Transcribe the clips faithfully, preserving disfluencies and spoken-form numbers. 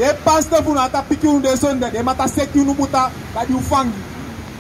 Den pastor fu unu a ta piki unu den sonde, den man ta seti unu buta, dati un fangi.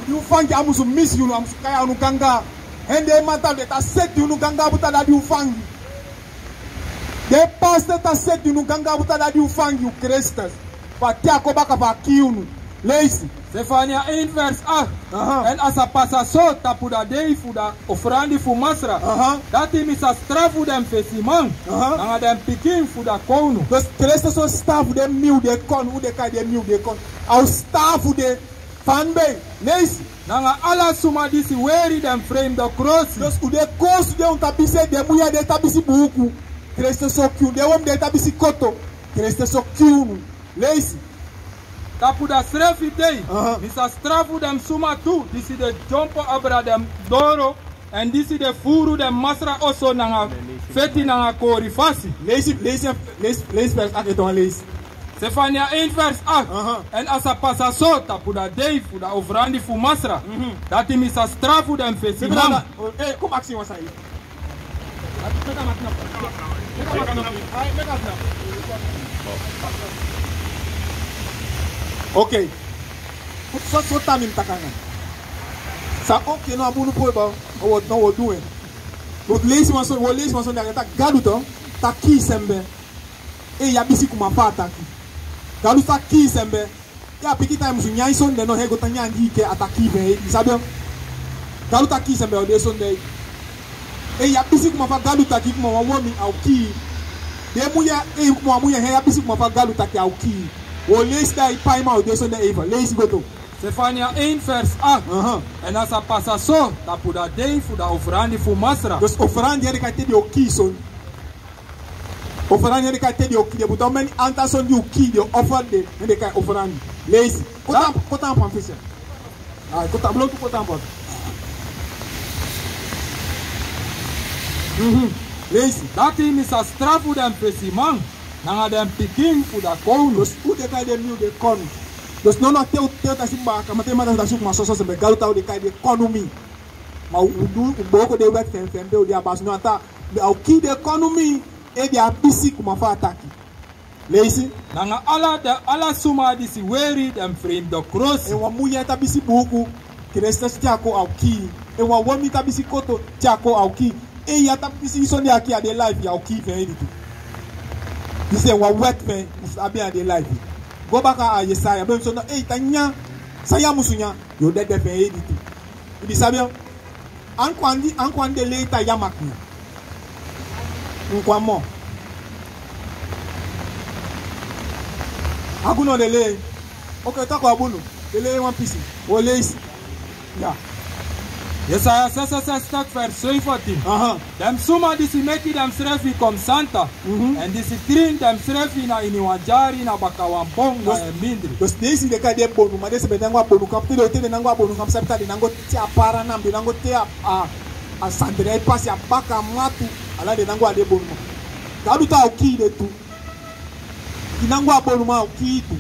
Di un fangi a musu misi unu, a musu kai a unu ganga. Èn den man ta, den ta seti unu ganga buta, dati un fangi. Den pastor ta seti unu ganga buta, dati un fangi, un Kristus. Fu a te a kon baka fu a kii unu. Leisi. Sefania één vers acht. Aha. Èn a sa pasa so tapu a dei fu a ofrandi fu Masra. Aha. Dati mi sa strafu den fesiman. Aha. Nanga den pikin fu a kownu. Dus Kristus o strafu den miu den kon, un den kai den miu den kon. A o strafu den fan bei. Leisi. Nanga ala suma disi weri den fremde krosi. Dus un den kosi den un ta bisi, den muya den ta bisi buuku. Kristus o kii unu, den wan den ta bisi koto. Kristus o kii unu. Leisi. Tapu a srefi dei, aha, mi sa strafu den suma tu, disi de dyompo abra den doro, èn disi de furu den Masra oso nanga feti nanga kori fasi. Leisi, leisi, leisi, leisi vers acht, ete wan leisi. Sefania één vers acht. Aha. Èn a sa pasa so tapu a dei fu a ofrandi fu Masra. Mhm. Dati mi sa strafu den fesiman. Mi brada, oh, eh, kom aksi wan sani. Ok. So, so tan mi mu taki nanga. San, ok, no, a bunu poi ba, o, no, o du en. Wi o leisi wan son, wi o leisi wan son di a taki Gadu tu, ta kii sembe. Ei, ya bisi kuma fa a taki. Gadu ta kii sembe. Ya piki tan i musu nyan i sonde, no, hei go tan nyan gi i ke a ta kii fu en, i sabi en. Gadu ta kii sembe o de sonde. Ei, ya bisi kuma fa Gadu taki kuma wan womi a o kii. Den muya, ei, kuma wan muya, hei, ya bisi kuma fa Gadu taki a o kii. Wi o leisi dati, paiman, o de sonde, ei, fa leisi go tu. Sefania één vers acht. Aha. Èn a sa pasa so tapu a dei fu a ofrandi fu Masra. Dus ofrandi, ya den kai te den o kii son. Ofrandi, ya den kai te den o kii, den buta omeni anta son di o kii, den o offer den, ya den kai ofrandi. Leisi. Koti, koti a wan fesi. Ah, koti a, blow tu, koti a wan. Mhm. Leisi. Dati mi sa strafu den fesiman nanga den pikin fu a kownu. Dus un den kai den miu den kon. Dus no, no, te un, te un ta si baka, ma te un ta si kuma soso sembe, Gadu taki un den kai den kownu mi. Ma un du, un booko den wet fu en, fu en, pe un de a basi, no, a ta, a o kii den kownu mi, ei, di a bisi kuma fa a taki. Leisi. Nanga ala den, ala suma disi weri den fremde krosi. Èn wan muya ta bisi buuku, Kristus te a kon a o kii. Èn wan womi ta bisi koto, te a kon a o kii. Ei, ya ta bisi i sonde a kii a den life, ya o kii fu en ede tu. Disi wan wet fu en, i abi a den life. Go baka a Yesaya, ben so no, ei, ta nyan san ya musu nyan, yo dede fu en ede tu. I sabi en. An kon andi, an kon andi den lei ta ya maki. An kon moo. A gunu den lei. Ok, taki a bunu. Den lei wan pisi. O leisi. Ya. Yesaya zesenzestig vers zeventien. Aha. Den suma disi meki densrefi kon santa. Mhm. Èn disi krin densrefi na ini wan dyari na baka wan bon na en mindri. Dus den disi den kai den bonu, ma den srefi nango a bonu kampu, te den, te den nango a bonu kampu, sabi taki den nango te a para na mi, den nango te a, a, a sandrei pasi a baka matu, ala den nango a den bonu. Gadu taki a o kii den tu. Di nango a bonu man a o kii tu.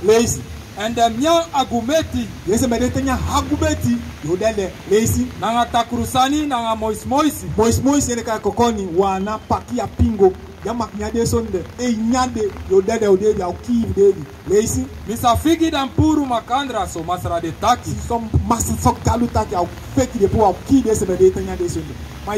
Leisi. Èn den nyan agumeti. Leisi, ma den te nyan agumeti, yo dede. Leisi. Nanga takru sani, nanga moismoisi. Moismoisi, den kai kokoni, wan na paki a pingo. Ya maki nyan den sonde. Ei, nyan den, yo dede, o dede, a o kii fu dede. Leisi. Mi sa figi den puru makandra, so Masra de taki. Si so Masra, so Gadu taki, a o feki den puru, a o kii den sembe den te nyan den sonde. Ma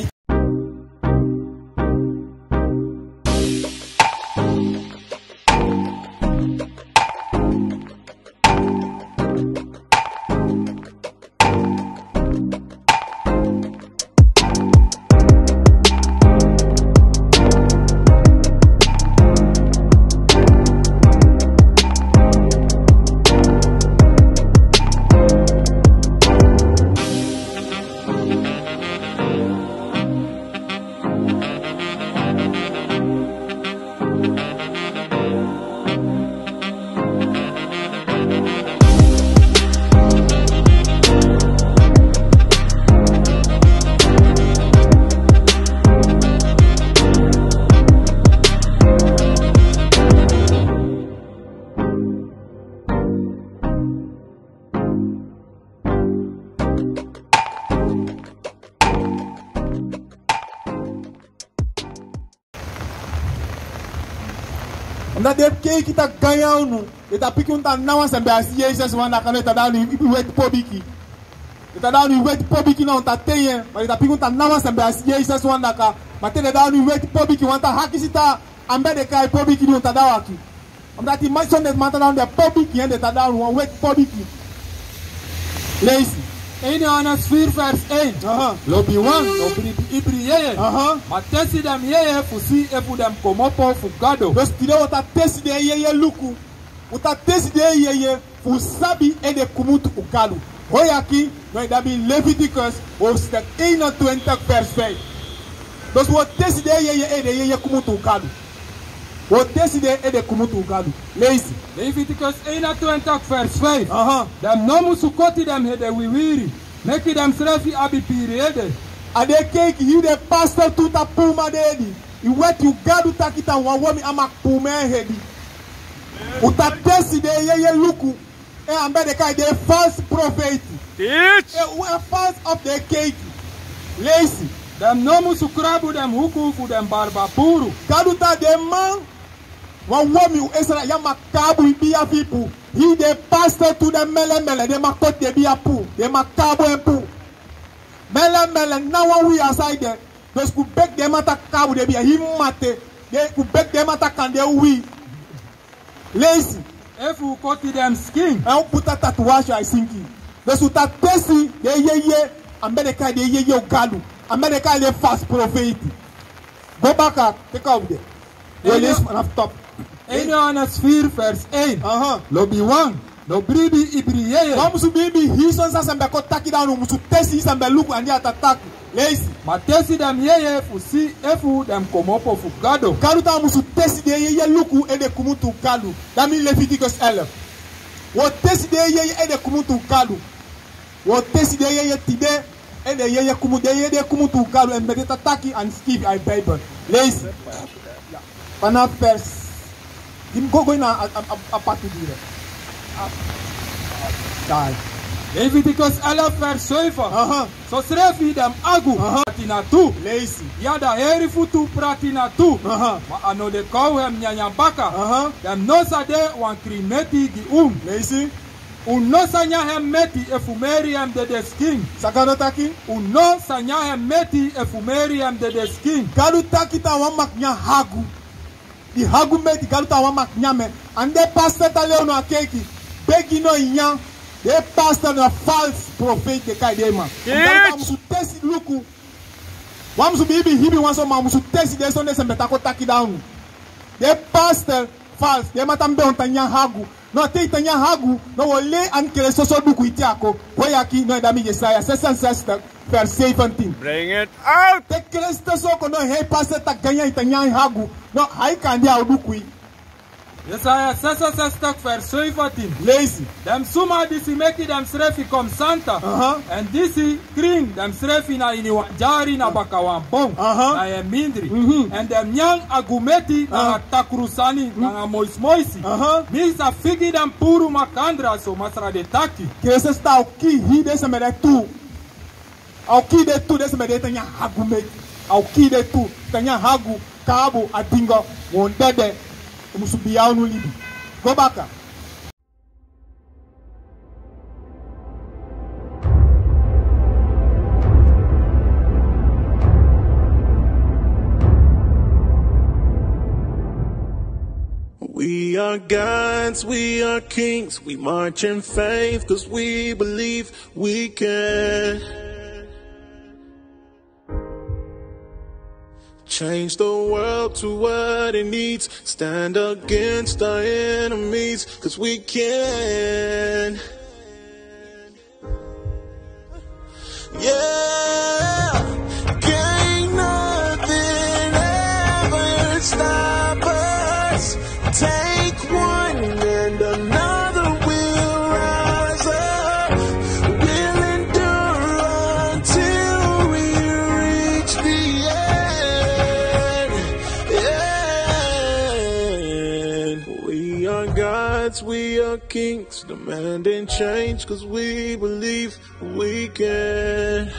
Na den keiki ta ganyan unu. Den ta piki unu ta na wan sembe a si Yesus wan daka, no, den ta dati unu i weti pobiki. Den ta dati unu i weti pobiki na unu ta ten yen. Ma den ta piki unu ta na wan sembe a si Yesus wan daka. Ma te den dati unu i weti pobiki, wan ta hakisi ta ambe den kai pobiki di unu ta dati waki. Omdat i man son den man ta dati unu den pobiki, en den ta dati unu wan weti pobiki. Leisi. Een Johannes vier vers één. Aha. Lobiwan, no bribi ibri yeye. Aha. Ma tesi den yeye fu si efu den komopo fu Gado. Dus tide wi o ta tesi den yeye luku. Wi o ta tesi den yeye fu sabi efu den kumutu fu Gado. Wi o yaki, no, dati Leviticus, hoofdstuk eenentwintig, vers vijf. Dus wi o tesi den yeye efu den yeye kumutu fu Gado. Wi o tesi den efu den kumutu fu Gado. Leisi. Leviticus eenentwintig vers vijf. Aha. Den no musu koti den ede wiwiri. Meki den srefi abi piri ede. A den keiki, hii den pastor tu ta puru man den ede. I weti yu Gado taki taki wan womi a mag puru man en ede. Wi o ta tesi den yeye luku. En ambe den kai den false profeiti. Teach. En un e false of den keiki. Leisi. Den no musu krabu den huku fu den barba puru. Gado taki den man, wan womi, un e sra, ya mag kabu i bia fu i puru. Hii den pastor tu, den melemele, den mag koti den bia puru. Den mag kabu en puru. Melemele na wan uwii a saide. Dus un begi den man taki kabu den bia, hii mate. Den, un begi den man taki kande uwii. Leisi. Efu un koti den skin. En un puru tatuage a i sinki. Dus un ta tesi den yeye, ambe den kai den yeye fu Gado. Ambe den kai den false profeiti. Go baka, teki a wi de. Wi e leisi vanaf top. Een Johannes vier vers één. Aha. Lobiwan, no bribi ibri yeye. Wi no musu bribi hii son san sembe kon taki, dan un musu tesi san sembe luku andi a ta taki. Leisi. Ma tesi den yeye fu si efu den komopo fu Gado. Gado taki un musu tesi den yeye luku efu den kumutu fu Gado. Dati Leviticus elf. Wi o tesi den yeye efu den kumutu fu Gado. Wi o tesi den yeye tide, efu den yeye kumutu, den yeye kumutu fu Gado, en mi de ta taki a sikiifi a Bijbel. Leisi. Vanaf vers. Di mi go go ini a, a, a, a patu di. Dai. Leviticus elf vers zeven. Aha. Sosrefi den agu. Aha. Prati na tu. Leisi. Ya, da heri fu tu prati na tu. Aha. Ma a no de kon un nyanyan baka. Aha. Den no sa de wan krin meti gi un. Leisi. Un no sa nyan en meti efu meri en dede skin. San Gado taki? Un no sa nyan en meti efu meri en dede skin. Gado taki taki wan mag nyan agu. Di agu meti, Gado taki wan mag nyan en. Andi den pastor ta lei unu a keiki. Begi no nyan. Den pastor na false profeiti den kai den man. Gado taki un musu tesi luku. Wi no musu bribi, bribi wan son, ma un musu tesi den son den sembe ta kon taki dan unu. Den pastor false, den man ta mu be un ta nyan agu. No, te i ta nyan agu, no, wi o lei anga Keleisi soso duku i tyari kon. Wi o yaki, no, dati Yesaya zesenzestig vers zeventien. Bring it out. Te Keleisi soso kon, no, hei pastor ta ganyan i ta nyan agu. No, a e kande a o duku i. Yesaya zesenzestig vers zeventien. Leisi. Den suma disi meki densrefi kon santa. Aha. Èn disi krin densrefi na ini wan dyari na baka wan bon. Aha. Na en mindri. Mhm. Èn den nyan agu meti, aha, nanga takru sani, mhm, nanga moisimoisi. Aha. Mi sa figi den puru makandra, so Masra de taki. Keleisi taki a o kii den sembe de tu. A o kii den tu, den sembe de e tan nyan agu meti. A o kii den tu, tan nyan agu, kaabu, a dingo, wi o dede, un musu bia unu libi. Go baka. We are gods, we are kings, we march in faith 'cause we believe we can change the world to what it needs. Stand against our enemies, 'cause we can. Yeah, can't nothing ever stop us. Take one and another will rise up. We'll endure until we reach the end. Yeah. We are gods, we are kings, demanding change 'cause we believe we can.